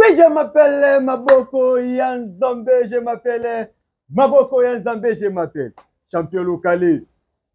Oui, je m'appelle Maboko ya Nzambe, je m'appelle Maboko ya Nzambe, je m'appelle champion localé.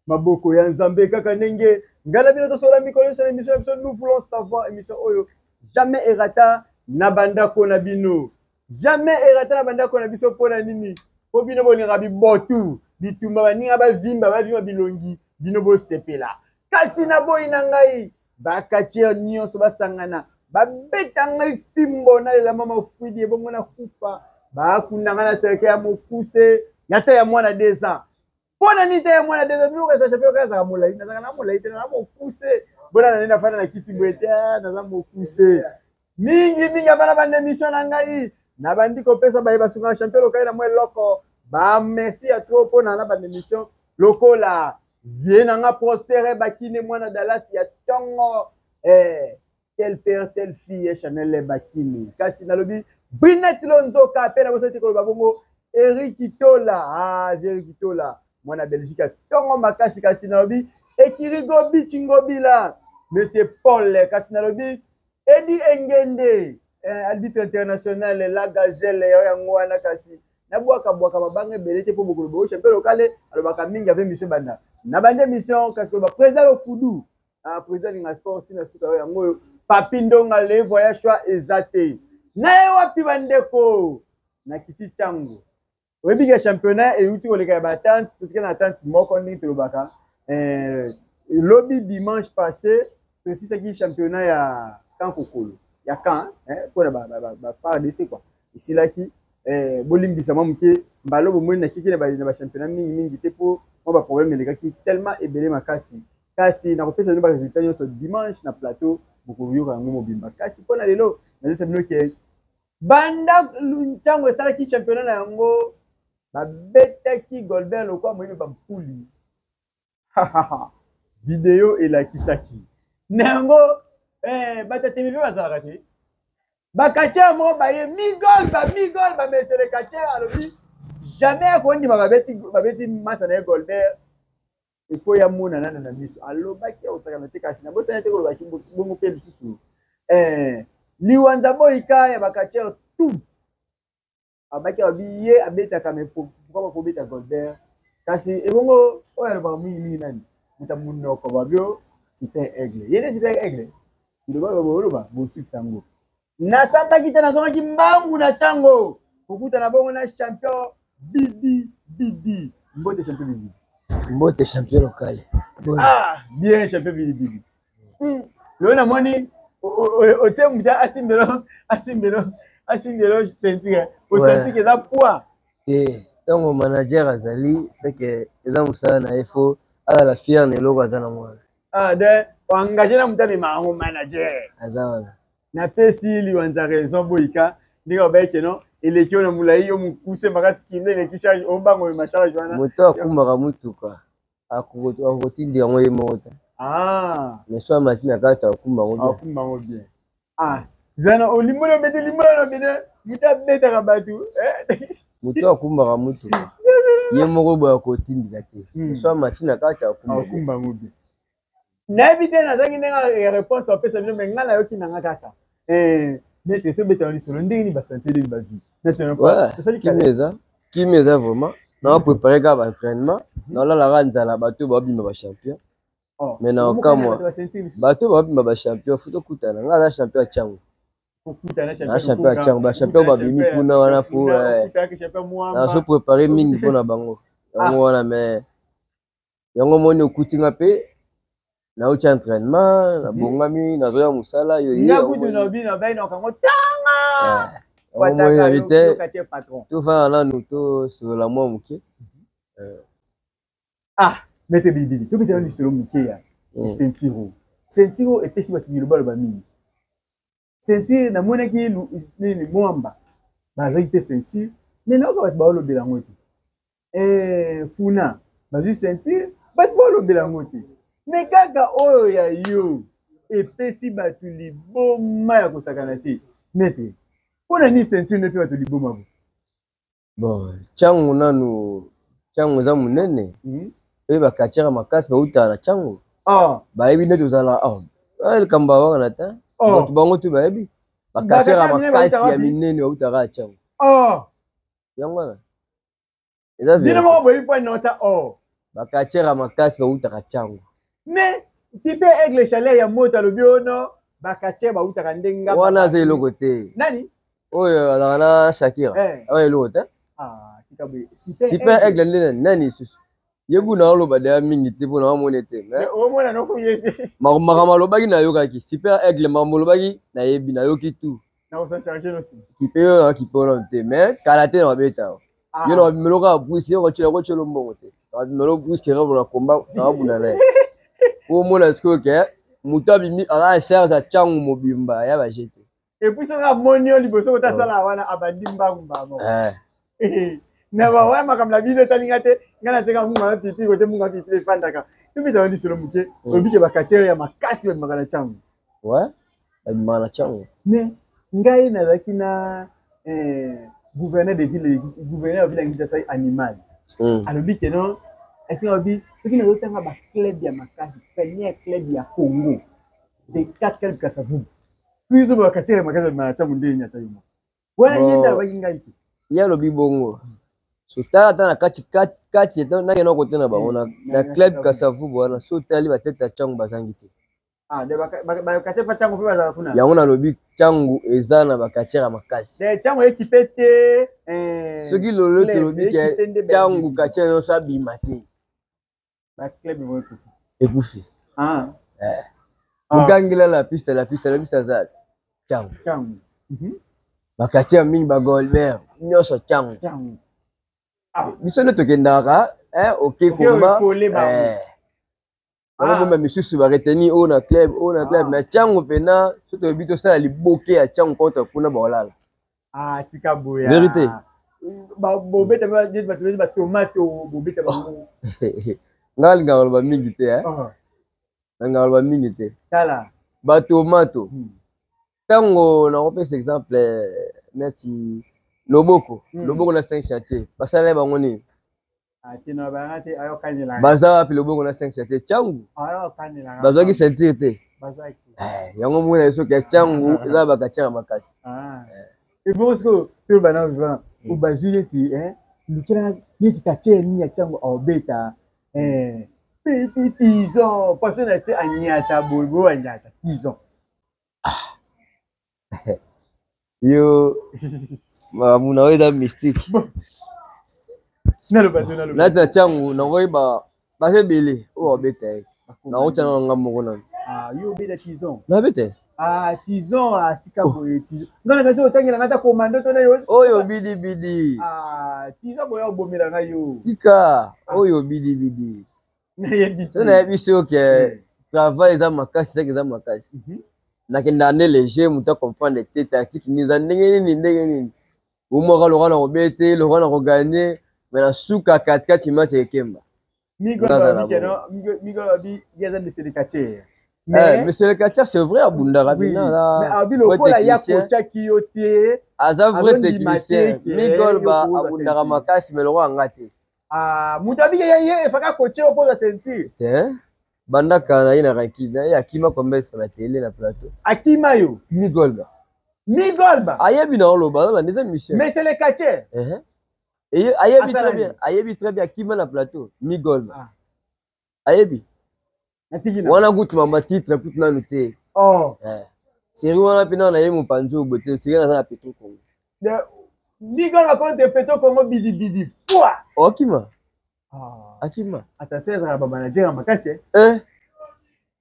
Maboko ya Nzambe kaka ndenge ngai na bino tosola mikolo nyonso na émission na biso nous voulons savoir émission oyo jamais erata na bandako na bino jamais erata na bandako na biso mpo na nini mpo bino bolingaka bibotu bitumba baninga bavimba bavimba bilongi bino bosepela kasi naboyi na ngai bakatiere nyonso basangana babeta ngai fimbo nalela mama fwidi ebongo nakufa bakunda ngai na serke ya mokuse ya ta ya mwana 2 ans mpo na nini ta ya mwana 2 ans bino okasa champion kaka azalaka molai nazalaka na molai te naza mokuse bona na nde nafanda na kiti boye te ah, naza mokuse mingi mingi abana banda emission na ngai nabandi kopesa baye basungaka champion lokai na mwa eloko bamerci ya trop mpo na na banda emission lokola vie na nga prospere bakine mwana dallas ya tongo eh, tel père tel fille eh, chanel bakine kasi nalobi brinet lonzoka mpe nabosani te koloba bongo eric tola ah, vie eric tola mwana belgique ya tongo makasi kasi nalobi ekirigo bichi ngobila monsieur paul kasi nalobi edi engende eh, arbitre international la gazelle yango wana kasi nabwaka bwaka mabanga ebele te mpo bokolo boyo champion lokale alobaka mingi ave mission banda na bandi émission kasi koloba président lofudu ah, président alinga sport ntina suka yo yango oyo papi ndonga le voyage choix eza te naye wapi bandeko na kiti ntango oyebi ke championnat euti koleka ya batante totika na tante moko ndenge tolobaka eh, lobi dimanche passé tosisaki championnat ya camp kokolo ya camp eh, mpo na ba, ba, ba, ba FARDC quoi esilaki eh, bolimbisa mwa moke mbala bomoni nakiki na bachampionnat mingi mingi te mpo mwa baproblème elekaki tellement ebele makasi kasi nakopesa bino baresultat nyonso dimanche na plateau bokoyoka yango mobimba kasi mpo na lelo nazesa bino ke banda ntango esalaki championnat na yango babetaki golbert lokwa moyibi bampuli video elakisaki na yango eh, bato ya tembe mpe bazalaka te bakacher moko baye migol bamigol bamesele kacher alobi jamais akondima babeti, babeti masa na ye golbert ifo ya mona nano na miso alobaki akosakana te kasi nabosani te kolobaki bongo mpe lisusu eh, liwanza boyika ya bakacher tout abaki alobi ye abetaka mais pourquoi bakobeta Goldberg kasi ebongo oyo alobaka mingi mingi nani moto ya monoko babio c'est un aigle ye nde c'est un aigle biloba loba oloba bosukisa yango nasambaki te nazongaki mbangu na ntango kokutana bongo na champion bibi bibi mbote champion bibi mbote champion local ah bien champion bibi bibi hmm. lelo namoni otie moto asimbelo asimbelo asimbelo ceinture osentike eza poids te ntango manager azali seke eza mosala na ye fo azala fier na eloko aza nango wana ah de oengage na moto amema yango manager aza wana napesi liwanza raison boyika ndenge babaye keno eleki yo na molai yo mokuse makasi kino eleki charge obango omema charge wana moto akumbaka motuka akotindi yango ye moko te ah. mais so amati na kati akumba yango akumba yango bien ah zana olimboli obeti limbola na bino moto abetaka bato eh. moto akumbaka motuka ye moko boye akotindika te hmm. so amati na kati akumba yango bien nayebi te nazangi ndenge ya réponse apesa bino me ngai nayoki nanga kaka eh, nete tobetana lisolo ndenge nini basante ndenge bavie kimi eza kimi eza vraiment nao prépare kaka baentraînement naolalaka nzala bato babima bachampion oh, mais naokamwa bato babima bachampion fo tokutana ngai aza champion ya cango na champion ya cango bachampion babimi kuna wana fo eh, nazo prépare mingi mpo na bango yango ah. wana mais yango omoni okuti nga mpe nauti entraînement nabongami nazoya mosala yoomoni nabi te tofanda nanu tosolola mwa moke eh. ah mete bibili tobetana lisolo moke ya hmm. sentiro sentiro epesi bato bilobaloba mingi ceinture namonaki nini mwamba bazwaki mpe ceinture me nayoka bato baolobela yango te eh, funa bazwi ceinture bato baolobela yango te me kaka oyo ya yo epesi bato liboma ya kosakana te maitre mpo na nini ceinture nde mpe bato liboma bo Bon, Tshangu nanu, Tshangu eza monene. Mm. Pe ba quartier makasi ba utala na Tshangu. Ah. Bayebi nde tozala ah. Ah, likambo ya wana te. Oh. Bato bango tu bayebi. Bacatcheur ya makasi ya minene bautaka ya Tshangu. Oh. Yango wana. Eza bino moko boyebi mpo nota or. Bacatcheur ya makasi bautaka Tshangu. Mais Super Aigle Chaleur ya moto alobi ono bacatcheur bautaka ndenge wana aza eloko te. Nani? Oyo azalaka na Shakira. Eh. Oyo eloko te. Ah, tika boye. Super Aigle nde nani lisusu? Ye kuna oloba deya mingi te mpo na omoni te. Omona noko ye te. Makambo alobaki nayokaki. Super Aigle makambo olobaki nayebi, nayoki tout. Nakosa charge nosi. Kipe yo na kipe yo te mais kala te na babeta. Yo na babimelo kaka bwisi yo kotyela kotyela mbongo te. Na babimelo bwisi kaka na komba na babunda na ye. Po omona sikoyo ke moto abimi aza na charge ya Tshangu mobimba ya ba jete. Et puis soki amoni yo liboso kota asala wana abandi mbangu mbangu. Na ba wana makambo na bino etali nga te, nga natiaka munga na pipi kote munga pipi efandaka. Tobeta na lisolo moke, obike ba catcheur ya makasi babimaka na Tshangu. Ouais, babimaka na Tshangu. Mais ngai nazalaki na gouverneur de ville, gouverneur ya ville ya Kinshasa animal. Alobi ke non, esenga alobi soki nazotanga ba club ya makasi, premier club ya Congo, c'est quatre clubs Kasavubu. Soki toba catcheur ya makasi babimaka na Tshangu ndenge nini ata yo moko. Wana ye nde alobaki ngai te. Ye alobi bongo. So tala ata na kati kati nakenda kotuna bango na club Kasavubu wana so tali ba tete ya Tshangu bazangi te. Ah, de ba catcheur pa Tshangu pe bazala kuna. Yango nalobi Tshangu eza na ba catcheur ya makasi. De Tshangu ekipe te. Soki lolo tolobi ke Tshangu catcheur nyonso abima te. Ba club mo ekufi. Ekufi. Ah. Eh. Ogangela la piste, la piste, la piste aza Tshangu. Tshangu. Ba catcheur mingi ba Goldberg nyonso Tshangu. Tshangu. Biso nde tokendaka, oke komba. Bango misusu ba retenir oyo na club, oyo na club, mais Tshangu mpena soki toyebi tosala liboke ya Tshangu contre kuna baolala. Ah, tika boya. Vérité. Ba bobeta ba bato ba tomate bobeta bango. Nga alingaka koloba mingi te, eh. Alingaka koloba mingi te. Tala. Ba tomato. Tango nakopesa exemple neti loboko, loboko na 5 chantier. Basala bango nini? Baza wapi loboko na 5 chantier? Tshangu. Bazwaki ceinture te. Yango mona biso ke Tshangu eza ba catcheur ya makasi. Ebongo sikoyo toloba na vivant obazwi neti lukela neti catcheur nini ya Tshangu aobeta tison poisson na tie anyata boye boye anyata tison. Yo makambo na yo eza mystique. Naloba te, naloba. Nati na Tshangu nakoyeba baza ebele oyo babeta ye. Nakotya na nga moko nanu. Ah, yo obeta tison. Nabeta ye. Ah, tison atika boye tison. Nga na kasi otangela nga ta commando to nani. Oyo bidi bidi. Ah, tison boya obomela nga yo. Tika oyo bidi bidi. Nayebi te. So nayebi so ke travail eza makasi, saki eza makasi. Nakendaka nde léger, moto a comprendre te tactique nini eza ndenge nini ndenge nini. Omwaka lokola na kobete, lokola na kogagner, mais na suka katikati match ekemba. Migo Nga babi ke non, Migo babi ye aza monsieur le catcheur. Mais monsieur le catcheur c'est vrai abundaka oui, bina aza mais abi vrai lokola ya technicien. kotiaki yo te, Aza vrai azondima technicien. te ke Migo yo ba kozwa abundaka ceinture. makasi mais lokola nga te. Ah, moto abiki ye ye efaka kotie yo mpo ceinture. Te. Banda kala na ye na ranking na ye akima combien de fois na télé na plateau. Akima yo. Migolba. Migolba. Ayebi na oloba, aza na deuxième mission. Mais c'est le catcheur. Et ayebi Asala très bien, nini? ayebi très bien akima na plateau. Migolba. Ah. Ayebi. Natiki na. Wana kutu mama titre kutu nanu te. Oh. Série wana pe na ye mopanzi oyo bote, série naza na Petro Congo. De Migolba contre Petro Congo bidi bidi. Pouah! Okima. Ah. Akima. Attention ezala ba manager ya makasi. Eh.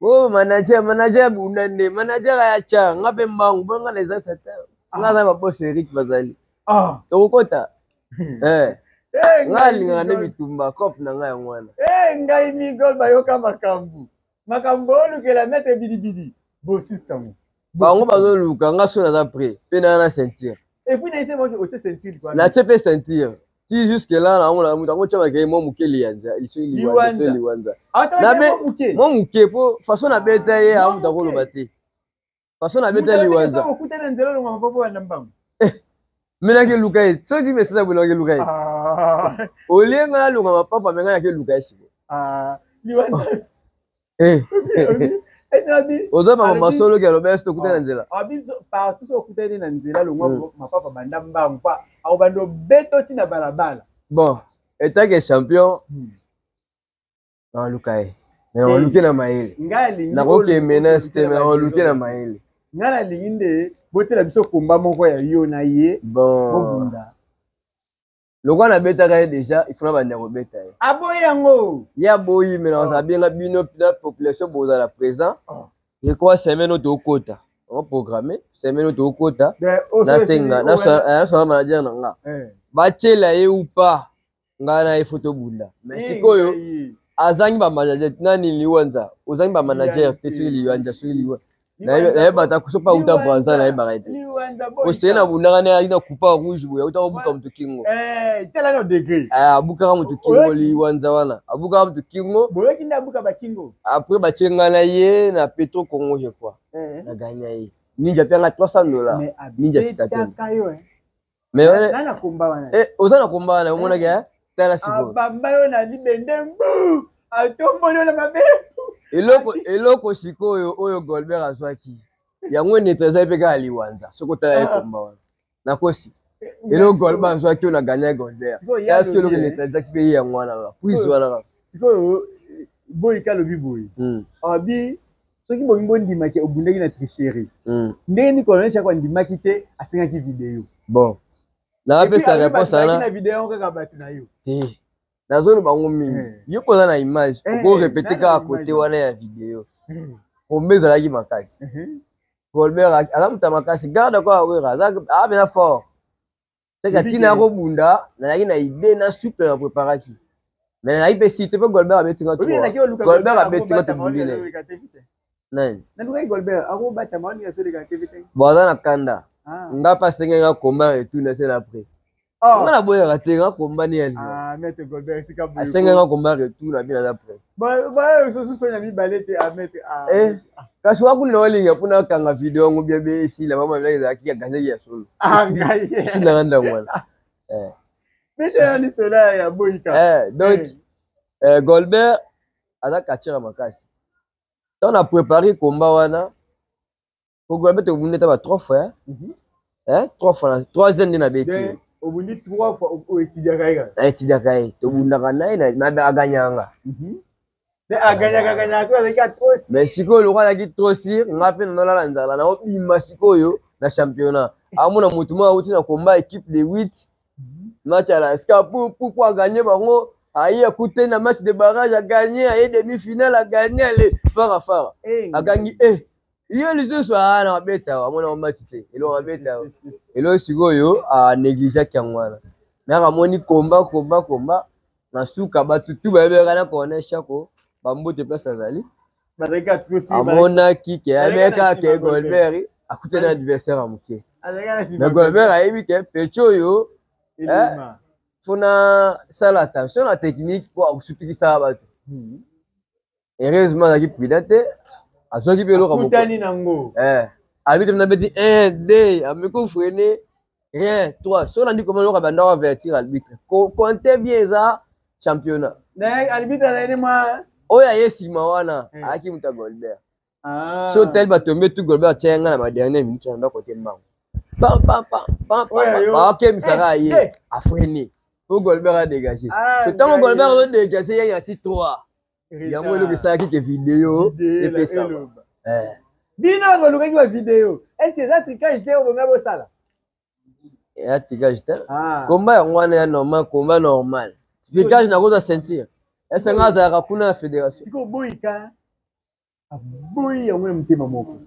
Oh manager, manager bunda nde, manager ya cha, nga pe mbangu, bonga na eza satan. Nga na ba boss Eric bazali. Ah. Tokokota. Eh. Eh, Nga alingaka nde bitumba cop na nga yango wana. Eh, ngai Migol bayoka makambo. Makambo olukela maître bidi bidi. Bosukisa ngo. Bango bazoluka nga so naza prêt pe na na ceinture. Et puis na ese moki otie ceinture quoi. Na tie pe ceinture. Ti jusque là na ngo na mutu ango tia ke mo muke lianza, liso liwanza, liso liwanza. Na be mo muke po façon na beta ye a mutu akoloba te. Façon na beta liwanza. Mutu okutana nzela longa mapopo wana mbangu. Mais nake luka ye, soki mesala boye nake luka ye. Olie nga naluka mapapa, me nga nake luka ye sikoyo. Ah, liwanza. Eh. Oza mama masolo ki aloba esi tokutani na nzela. Biso partout soki okutani na nzela, longwa mapapa, banda mbangu pa akobanda obeto ti na balabala. Bon, etake champion, naluka ye, mais naluki na mayele. Nakoki menace te, mais naluki na mayele. Ngai nalingi nde botiela biso komba moko ya yo na ye. Bon, bobunda. Lokola nabetaka ye déjà, il faut nabanda kobeta ye. Aboyi yango. Ye aboyi, mais nazala benga bino na population, bozala présent. Je crois semaine oyo tokota, oprogramme semaine oyo tokota, nasenga nasala manager na nga batiela ye ou pas, ngai na ye faut tobunda. Mais sikoyo azangi bamanager nani? Liwanza ozangi bamanager te. Soki Liwanza, soki Liwa nayebaka, soki auta Braza, nayebaka ete oseye nabundaka ne ayaki na coupe rouge boye, auta kobuka moto kingo. Abukaka moto kingo, Liwanza wana abukaka moto kingo. Après batie ngai na ye na Petro Congo, je crois naganya ye. Ninja mpe anga $300, Ninja sika te. Mais oza na komba wana, omonaki tala sikoyo. Abamba yo na libende mbu, atomboli yo na mabele. Eloko sikoyo oyo Golbert azwaki yango eneutraliser mpe kaka Liwanza. Soki otala ye komba wana, nakosi? Eloko Golbert azwaki oyo na gagner Golbert, tala soki eloko eneutralisaki mpe ye yango wana kaka prise wana kaka. Sikoyo boyika alobi boye, abi soki bongi bondimaki obundaki na tricherie, ndenge nini colonel Chako andimaki te, asengaki video? Bon, napesa réponse wana. Na video kaka bato na yo. Te, nazoloba yango mingi. Yo mpo oza na image, okorépéter kaka kote wana ya video. Kombe ezalaki makasi. Golbert aza moto ya makasi, garde ko awera aza mpenza fort. Seke ntina ya kobunda, nazalaki na idée na souple na préparaki, mais nazalaki mpe si te mpe Golbert abetinga. Golbert abetinga, tobundi na nani. Bon, aza na kanda. Nga mpe asengaki nga combat retour na sene après. Nga naboyaka te, nga komba ni ya asengaki nga combat retour na bino, aza prêt. Kasi wakuna olinga mpona akanga video yango bien bien, esila mama bilaki ezalaki ya gazaki ya solo, esilaka ndango wana. Donc Golbert aza catcheur ya makasi. Ntango na préparé combat wana po Golbert, tobundi ata ba trois fois, trois fois, troisième nde nabeti. Obundi trois fois, oétudiaka ye kaka? Naétudiaka ye, tobundaka na ye, aganyanga. Mais sikoyo lokola azalaki trop sûr, nga mpe nanolala nzala, naobima sikoyo na championnat, amona motu moko awuti na combat équipe de 8 match à la ska pour aganye bango, aye akutani na match de barrage, aganye, aye demi finale, aganye, ale fara fara agangi e ye lisusu aa na abeta, amona match te, eloko abeta eloko. Sikoyo anégligeaki yango wana, mais amoni komba komba komba na suka, bato tu bayebeka na Corneille Chako, bambote place azali. Amonaki ke ayebeka ke Golbert akutani adversaire ya moke, mais Golbert ayebi ke pecho oyo faut nasala attention na technique mpo akosutukisaka bato. Heureusement azalaki prudent te, azwaki mpe eloko. Akutani nango. Arbitre nabeti 1, 2, ameki ofreiner, rien, 3. Soki nandi koma eloko, banda avertir arbitre, compte bien, eza championnat. Arbitre azali mwa Oyo aye nsima wana ayaki moto ya Golbert. So otali batombe tu, Golbert atia nga na badernière minute na ndako te, mbango baokemisaka ye, afreiner po Golbert adégage. So ntango Golbert azodégage, ye ati 3, yango eloko esalaki ke video epesama. Bino bato balukaki bavideo, est ce eza trucage te obonga bosala? Eya trucage te. Komba yango wana ya normal, komba normal. Trucage nakozwa ceinture esenga azalaka kuna na fédération. Sikoyo boyika aboyi yango na motema moko.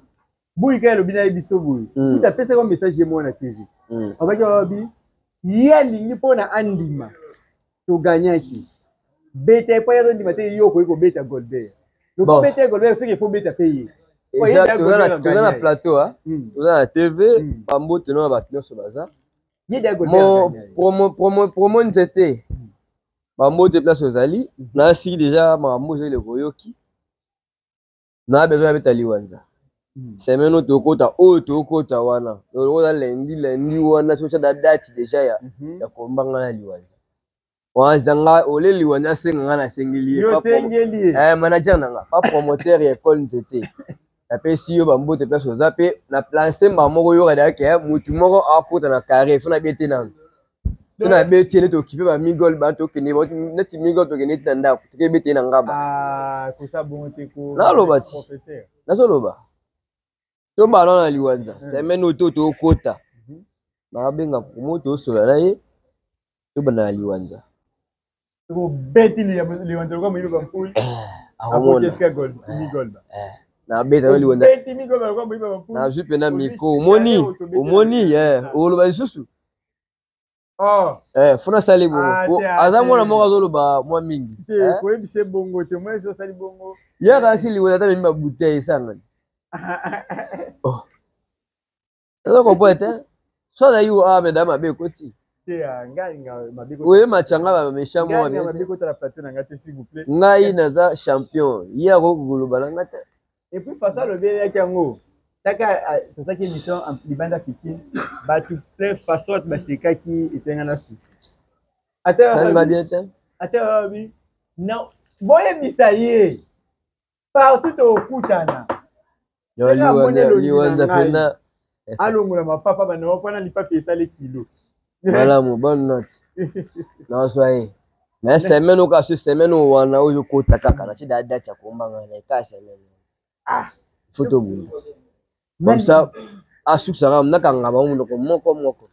Boyika alobi na ye biso boye, kuta apesaka message ye moko na TV, abaki babi ye alingi mpona andima toganyaki, beta ye mpo ye azondima te. Yo okoki kobeta Golbert, lokobeta ye Golbert soki efo beta mpe ye. Toza na plateau, toza na TV, bambote no na bato nyonso baza promo nzete, bambote place ozali. Nasiki déjà makambo oyo eleko oyoki na besoin nabeta Liwanza semaine oyo tokota, oyo tokota wana oza lundi, lundi wana totya da date déjà ya kombanga na Liwanza. Wana nga oleli wana asenga nga nasengeli ye. Yo osengeli ye. Eh, manager na nga, pa promoteur ya école nzete. Napesi yo bambote place oza mpe na place mbala moko oyoka dayake eh, mutu moko akota na carré fo nabete nanu. To nabeti ye neti okipe ba migol ba tokende neti migol tokende ti na ndako tokebete ye na ngaba. Ah, kosa bongo te ko. Naloba ti. Nazoloba. Tobala na liwanza semaine oyo to tokota. Nabenga promo tosola na ye tobanda na liwanza. Obeti liwanza lokola moyibi bampule. Akomona. Nabeta na liwanza. Obeti migol lokola moyibi bampule. Nazwi mpena micro omoni omoni oloba lisusu. Oh. Eh, funa sali bongo. Ah, te, ah, Aza te. mwana moko azoloba mwa mingi. Te, Eh? koyebisa ye bongo te, moi osali bongo. Ye kasi liwanza ata memi ba bouteille esangani. Oh. Ozo comprendre te? So azali ah mais dama mabe ekoti. Te, ah, ngai nga mabe kota. Oye machanga ba méchant Ngai moko nga bien mabe te. kota na plateau na ngai te, s'il vous plaît. Ngai naza champion. Ye akoki koloba na ngai te. Et puis façon alobelaki yango taka tozalaki émission libanda fikin bato plein façon bato basekaki esenga na souci ata bien te ata babi non boyebisa ye partout tokutana liwanza pena alongola mapapa bana wana lipapi esali kilo malamu bonne note nazwa ye mais semaine oyo kasi semaine oyo wana oyo okota kaka nati da date ya kombanga na eka semaine ah faut tobunda comme ça asukisaka nakanga bango monoko moko moko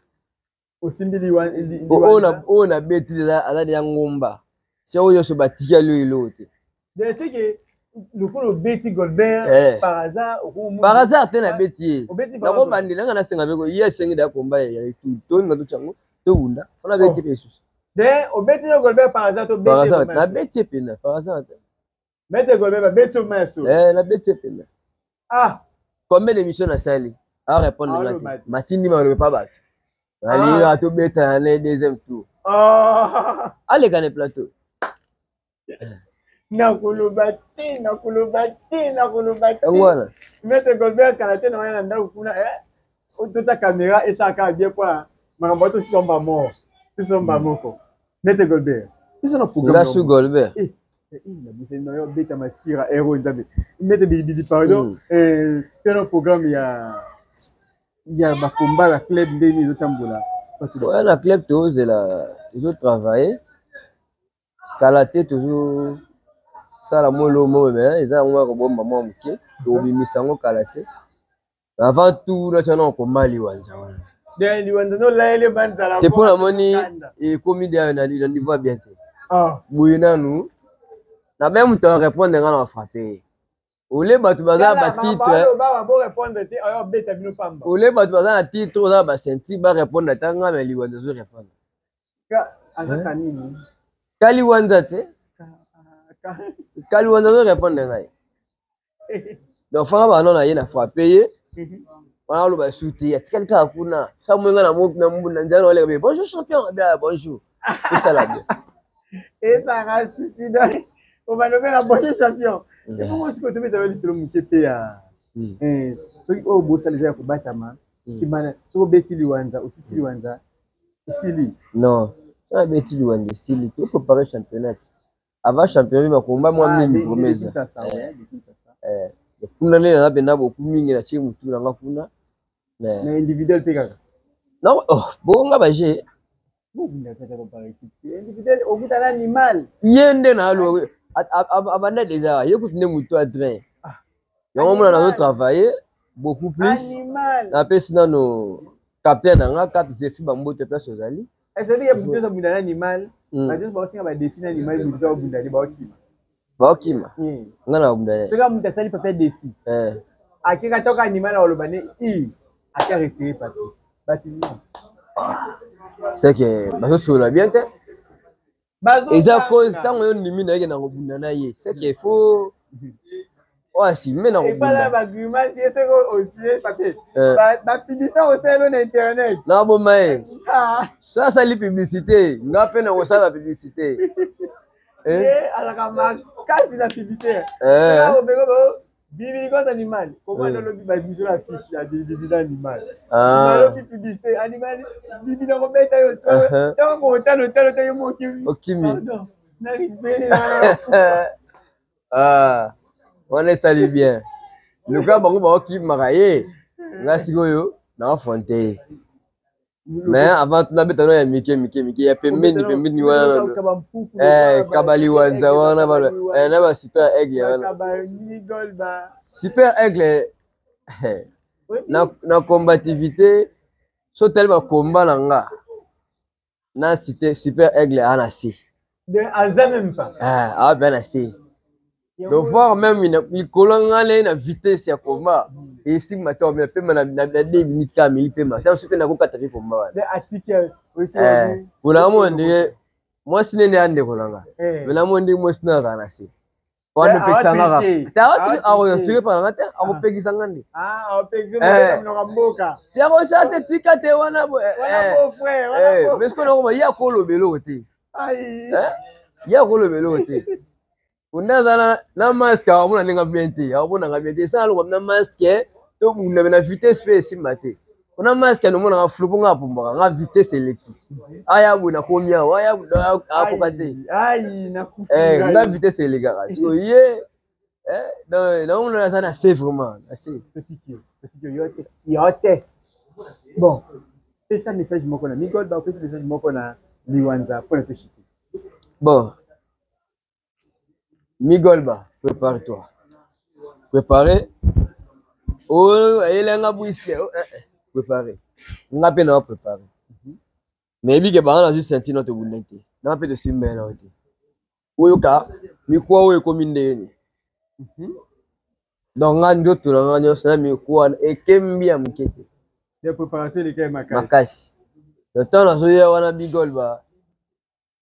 osimbi oyo nabeti aza deja ngomba se oyo nyonso batikali oyo eloko te seke lokola obeti Goldberg eh. par hasard par hasard te nabeti ye nakobandela nga nasenga mpe ye asengi da komba ya tolinga totya yango tobunda fo nabeti mpe lisusu obeti yo Goldberg par hasard tobeti nabeti ye mpena par hasard te Maître Goldberg babeti yo maso eh, nabeti ye mpena ah combien d'émission nasali a répondre nga te matindi malobe pa bato nalinga tobetana na deuxième tour aleka na plateau Nakoloba te, nakoloba te, nakoloba te. Yango wana. Maître Goldberg kala te na wana na ndako kuna eh tota caméra esalaka bien kwa makambo to somba mort. Tosomba moko. Maître Goldberg. Biso na programme. Nga su Goldberg. Eh, eh na biso na yo beta maspira hero nzambe. Maître Bilibili pardon. Eh, na programme ya ba combat ya club ndenge ezotambola. Ouais, na club tozela tozo travailler. Kala te tozo sala mwa eloko moko mais eza yango ya kobomba mwa moke tokobimisa yango kala te avant tout natya na komba liwanza wana te mpo namoni ekomi deja na niveau ya bien te boye nanu na meme moto arépondre nga na frappe ye ole bato baza na batitre ole bato baza na titre oza na baceinture barépondre ata nga me liwanza azo répondre Aza nini? Kaliwanza te. Kaliwanza azo répondre ngai. Donc fanga bana na ye na frappe ye. Wana aloba su te atikali kaka kuna. Sa mwenga na mo na na nzala oleka be bonjour champion bien bonjour. Osala bien. Ezaka souci donc obanda obenga bonjour champion. Ebongo sikoyo tobeta lisolo moke mpe ya soki oyo bosala eza ya kobatama nsima soki obeti liwanza osisi liwanza esili non soki abeti liwanza esili to prépare championnat avant championnat bakomba mwa mingi vraiment eza kuna nde naza mpenza boku mingi natie motu na nga kuna na individuel mpe kaka non oh, bongo nga baje individuel okutana animal ye nde nalo abanda deja ye kutu nde motu adrin yango mona nazo travailler beaucoup plus napesi nano capitaine na nga cap zefi bambote place ozali esobi ya butu ozobunda na animal bato nyonso baosenga badefi na animal butu obunda te baokima baokima nga na babunda ne soki moto asali papier defi akeka toka animal akoloba ne i ake retire papier bato nyonso c'est que bazosolola bien te eza cause ntango yo ndimi na yeke na kobunda na ye c'est que faut oyo asime na kobunda bagrimace ye soki osie papier bapublicité osalelo na internet naboma ye so asali publicité nga mpe na kosala publicité ye alaka makasi na publicité Bibili contre animal. Comment on lobi ba biso la fiche ya bibili na animal. Ah. Lobi publicité animal bibili na kobeta yo. Tango otalo otalo tayo mokimi. Okimi. Pardon. Na respect. Ah. Wana esali bien. Luka bango baokimaka ye. Nga sikoyo na affronter ye. Mais avant nabeta no ya mike mike mike ya pembeni pembeni wana eh, kabaliwanza wana eh, na ba super aigle wana super aigle eh, na, na combativité so tali bakomba na nga na cité super aigle aa na se aza même pas awa mpe na se donc voir même likolo nga na ye na vitesse ya combat esimba te omela pema na 2 minutes kaka ameli pema ta mosusu mpe nakokata mpe combat wana mpona amona ndenge mwasi nene ya ndeko na nga me namona ndenge mwasi nene azala na se wana opekisa nga kaka akoyatire mpa na nga te akopekisa nga nde te akosala te tika te wana mais sikoyo nakoma ye akoloba eloko te ye akoloba eloko te Nde aza na masque akomona ndenge bien te, akomonaka bien te. Esala lokola na masque tobunda na vitesse mpe esimba te. Ona masque anomonaka flou mpo nga apumbwaka nga vitesse eleki. Aya boye nakomi awa, aya akoka te. Eh, nga vitesse elekaka. Siko ye eh, donc naomona aza na se vraiment, na se. Yo te. Bon, pesa message moko na Migol, ba pesa message moko na Liwanza mpo na toshite. Bon, Migolba, prépare-toi. Préparez. Oh, ayelanga bwiske. Oh, eh, eh. Préparez. Nga pe na préparé. Mais yebi ke banga nazwi ceinture na tobunda te. Na pe tosimba na te. Oyoka mikuwa oyo ekomi ndenge nini? Mhm. Donc nga nzoto na nga nyonso na mikuwa ekembi ya moke te. Ya préparation elekaki makasi. Makasi. Donc ntango nazoya wana Bigolba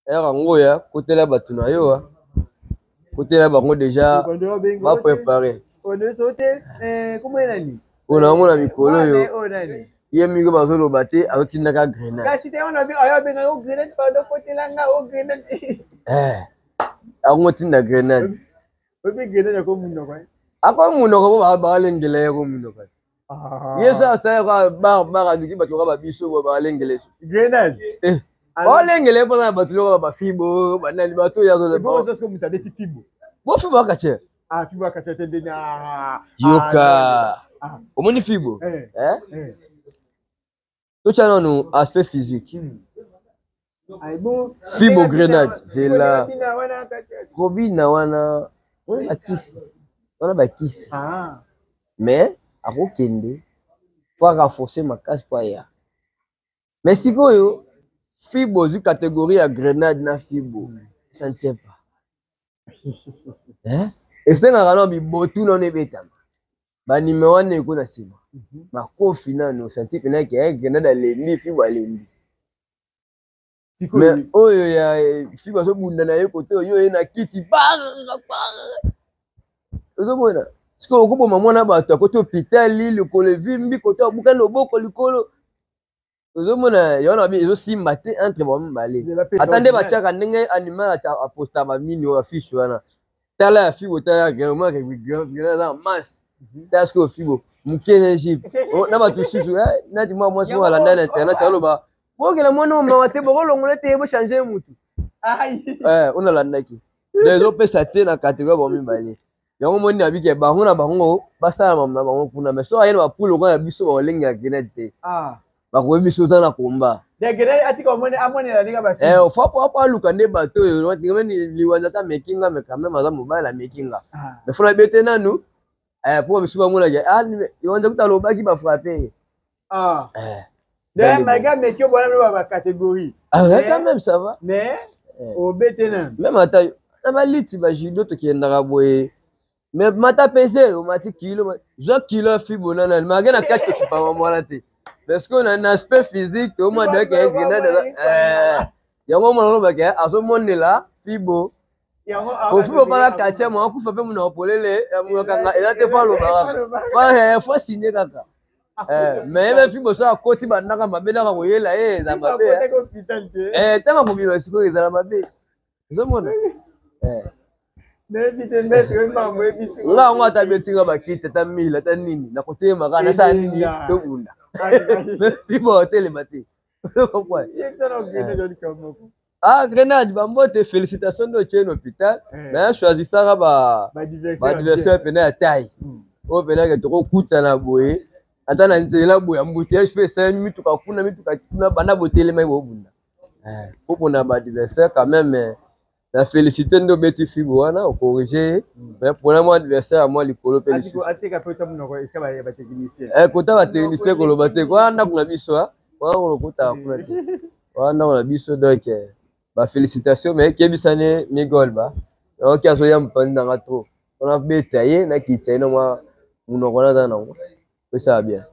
heure yango oya kotela bato na yo ah. Kotela bango deja ba prepare oyo naomona mikolo oyo ye mingi bazoloba te azotindaka grenade eh, akomotinda grenade ako monoko po balengela ye ko monoko ah. Ye so asala ka bar bar aluki bato kaka babiso boye balengele so grenade eh balengele ye mpona bato lokola bafibo banani bato oyo azolebo bo fibo akatie ah, fibo akatie te ndenge ah, yoka omoni fibo eh, eh? Totya nanu aspect physique hmm. Fibo grenade zela kobina wana wana bakisi wana bakisi ah. Mais akokende fo arenforce makasi po aya mais sikoyo fibo ozwi catégorie ya grenade na fibo hmm. Ça ne tient pas hein? Esengaka nano bibotu nano ebetama banimero wana eko na nsima mhm. Makofi nano osanti mpena ke eh, grenade alembi fibo alembi mais oyo ya eh, fibo azobunda na ye kote oyo ye na kiti ozomona sikoyo okoboma mwana bato akoti hôpital lokolo evimbi kote abuka loboko likolo ozomona yango na ezosimba te entre bango mibale ata nde batiaka ndenge animal aposta bamini oyo affiche wana tala ya fibo tala ya grenade aza masse mhm. Tala sikoyo fibo moke na egypte oh, na bato mosusu eh, nati mwa mwasi moko alanda na internet aloba bokela mwana oyo mawa te bokolongola te bochange motu eh, oyo nalandaki donc ezopesa te na catégorie bango mibale yango moni na bike bango na bango basala mamu na bango kuna mais soki aye na bapule lokola ya biso bakolengela grenade te ah. Bakoyebi biso oza na komba eh, fo aluka nde bato oyo liwanza ata ameki nga mais quand même aza mobali ameki nga ah. Mais fo nayebi ete nanu eh, po biso bamonaki ah, liwanza kuta alobaki bafrappe ye eh. Malgré ameki obwana bacatégorie quand même ça va mais obete nanu même ata na baliti bajudo tokendaka boye mais mata pese omati kilo zwa kilo ya fibo na nani malgré na kati tokipama mwana te parce que na aspect physique toomona deke grenade eh, yango mwana olobaka eh, azomonela fibo ofibo mpaka katia mwa akufa mpe monoko polele monokanga eza te fo alobaka kaka fo asigne kaka eh, mais ye mpe fibo so akoti bandaka mabe naka koyela ye eza mabe ntango akobima sikoyo ezala mabe ozomona. Nayebi te maître mambo oyebisi nga yango ata beti nga bakiti ata mile ata nini nakotelema kaka nasala nini tobunda fibo otelema te. Ah, grenade bambote, félicitation nde otie na hôpital, mais choisissaka baadversaire pene ya taille oyo pene yake tokokutana boye ata na nzela boye embouteillage mpe esalemi, mituka kuna, mituka kuna, banda botelemaki bobunda po mpona baadversaire quand même. Na félicité nde obeti fibo wana, ocorrige ye, mais mpona mwa adversaire ya mwa likolo mpe lisusu kota batechnicien koloba te wana ndako na biso, wana kolokotaka kuna te, wana ndako na biso. Donc bafélicitation, mais kebisani migol ba naoki azoya mopanzi nanga trop mpona beta ye, nakitisa ye na mwa monoko wana aza nango, pesaka bien.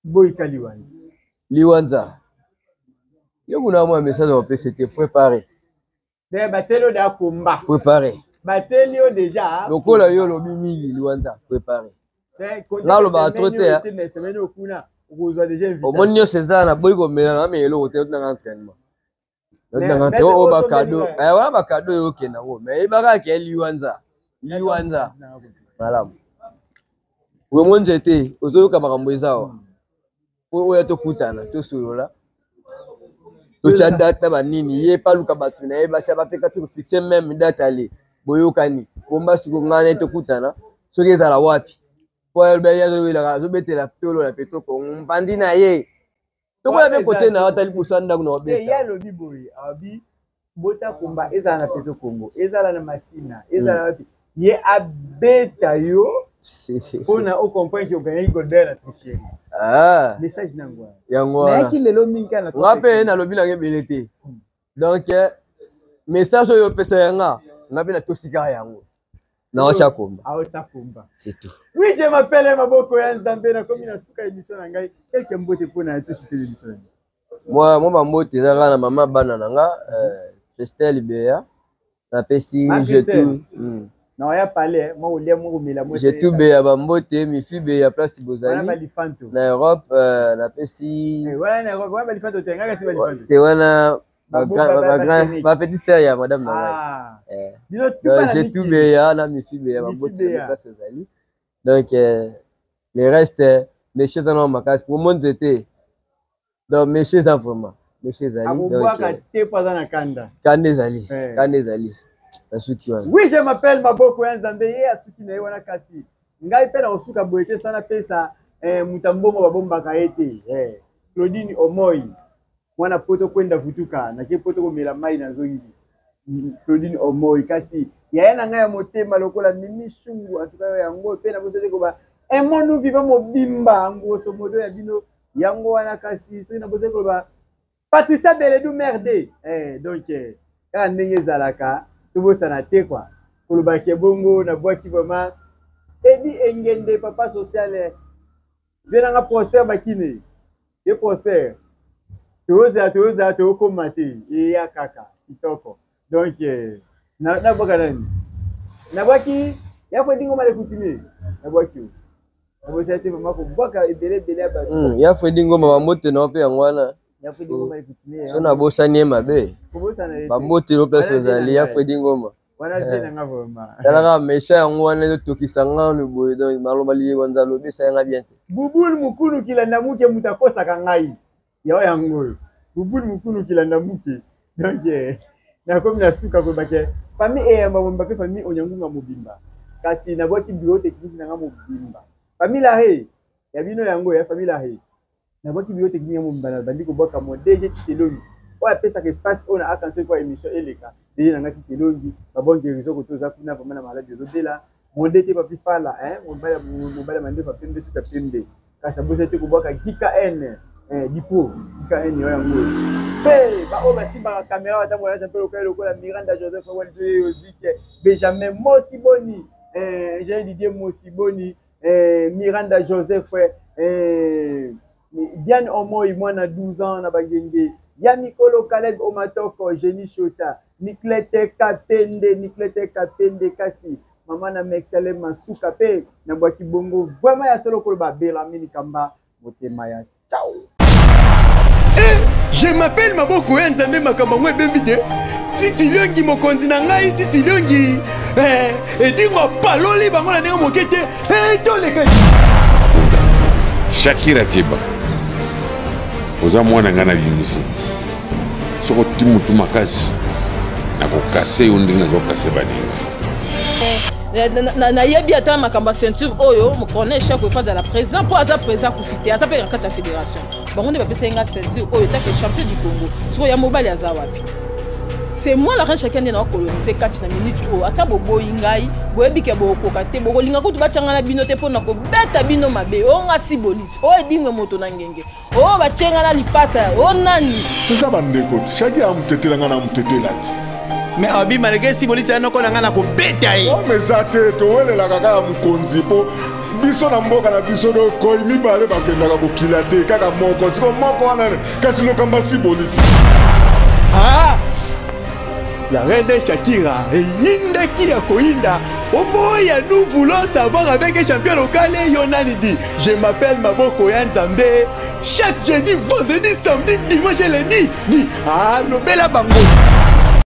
Boyika Liwanza. Liwanza yo kuna mwa message opesa te, préparé. Bateli yo deja komba. Préparé. Bateli yo deja. Lokola yo olobi mingi, Liwanza, préparé. Nga alobaka trop te. Semaine oyo kuna okozwa deja invitation. Omoni nyonso eza na boyi komela na amela eloko te, otinanga entraînement, otinanga te oyo bakado wana, bakado oyo okende yango, mais yebaka ke Liwanza, Liwanza malamu wemo nzete ozoyoka makambo eza awa po oyo tokutana, tosolola, totya date na banini ye paluka bato na ye batya bapeka, tokofixe même date ale boyokani komba. Siko ngai na ye tokutana soki ezala wapi po ye azowelaka, azobetela tolo na Petro Kongo mpandi na ye, tokoya mpe kote na yo ata liboso ya ndako na obeta. Ye alobi boye, abi bota komba ezala na Petro Congo, ezala na Masina, ezala wapi, ye abeta yo mpona ocomprendre ke oganyaki Golbert na tricherie. Ah. Message nango wana. Yango wana. Nayaki lelo mingi kaka na nga mpe nalobi nanga ebele te. Donc message oyo opesa yanga, nga mpe natosi kaka yango, naotya komba. Aota komba. C'est tout. Oui, je m'appelle Maboko ya Nzambe, nakomi na suka émission na ngai. Quelque mbote mpona toshite émission na biso. Mwa bambote eza kaka na mama bana na nga, Christelle Beya, napesi jetu. Naoya pale mwa kolia, mwa komela. Mwa jetu Beya bambote, mifi Beya place bozali na Europe, napesi te wana bapetite sœur ya madame na ngai, jetu Beya na mifi Beya, bambote place ozali. Donc le reste, monsieur eza na makasi po mo nzete, donc monsieur eza vraiment, monsieur ezali. Akobwaka te po aza na kanda. Kanda ezali, kanda ezali na suki wana. Oui, je m'appelle Maboko ya Nzambe, ye asuki na ye wana, kasi ngai mpe na kosuka boye te sana pesa moto ya mbongo babombaka ye te. Claudine Omoi mwana poto kwenda vutuka nake poto komela mai na zongi, Claudine Omoi, kasi yaya na ngai ya motema lokola Mimi Shungu antuka yango mpe na bosali koba Aimons-nous vivant mobimba grosso modo ya bino yango wana. Kasi soki na bosali koloba Patricia Beledu merde, donc kaka ndenge ezalaka, tobosana te kua kolobaki ebongo nabwaki vraiment Edi Engende, papa social vie nanga Prosper Bakine ye Prosper, tozala tozala tokóma te, eya kaka kitoko. Donc nabwaka nani? Nabwaki ya Fredi Ngoma le coutumier, nabwaki yo, nabosala te vraiment kobwaka ebele ebele ya bato. Ya Fredi Ngoma, bambote na yo mpe yango wana. Ya Fredi Ngoma le coutumier. So nabosani ye mabe. Kobosana ye te. Bambote yo place ozali, ya Fredi Ngoma. Wana te nanga vraiment. Talaka méchant yango wana ezotokisa nganu boye, donc maloba Liwanza alobi esalinga bien te. Bubul Mukulu kilanda muke, moto akosaka ngai yao yango oyo, Bubul Mukulu kilanda muke. Donc nakomi na suka koyeba famille eyamba mobimba mpe famille Onyangunga mobimba, kasi nabwaki bureau technique nanga mobimba, famille Lahe ya bino yango ya famille Lahe, nabwaki bureau technique ya mobimba, nabandi kobwaka mo DG Titelongi oyo apesaka espace oyo na akanse kwa émission eleka. DG na ngai Titelongi, babon guérison koto oza kuna vraiment na maladi ozobela monde te, papi fala mobali ya mandefa pembe suka pembe. Kasi nabosani te kobwaka Gika N dipo Gika N oyo yango oyo mpe baoyo basimbaka caméra batambola na champion lokola lokola Miranda Joseph Wanjoye Ozike Benjamin Mosiboni, ingénieur Didier Mosiboni, Miranda Joseph, Diane Omoy mwana 12 ans na bangenge ya mikolo, Caleb Omatoko, Jenny Shota, Niclete Kapende, Niclete Kapende, kasi mama na Mexele Masuka mpe nabwaki bongo vraiment ya solo koloba Belamini Kamba motema ya ciao. Eh, je m'appelle Maboko ya Nzambe, makambo yango ebembi te. Titi Liongi mokonzi na ngai, Titi Liongi. Eh, edingo apaloli bango na ndenge moke te eh, toleka. Shakira keba, oza mwana ngai na bimisi soki oti motu makasi nakokase yo ndenge nazokase baninga. Nayebi ata makambo ya ceinture oyo Corneille Chako efa azala président mpo aza président akufi te, aza mpe na kati ya fédération. Bango nde bapesaki nga ceinture oyo etake champion du Congo. Sikoyo ya mobali aza wapi? C'est moi la reine Shakira nde naokolonize kati na minute oyo. Ata boboyi ngai, boyebi ke bokokoka te, bokolinga kutu batyanga na bino te mpo na kobeta bino mabe. Oyo nga siboliti, oyo edingwe moto na ngenge, oyo batye nga na lipasa, oyo nani. Toza bandeko te. Shaki amutetela nga na mutetela te. Mais abi malgré siboliti ya noko na nga na kobeta ye. Ome eza te, towelelaka kaka mokonzi mpo biso na mboka na biso dokoi mibale bakendaka bokila te, kaka moko siko moko wana kasi lokamba siboliti. Ah! La reine Shakira eyindaki ya koyinda oboya. Nous voulons savoir avec un champion local yo nani dit je m'appelle Maboko ya Nzambe. Chaque jeudi, vendredi, samedi, dimanche et lundi dit ah lobela bango.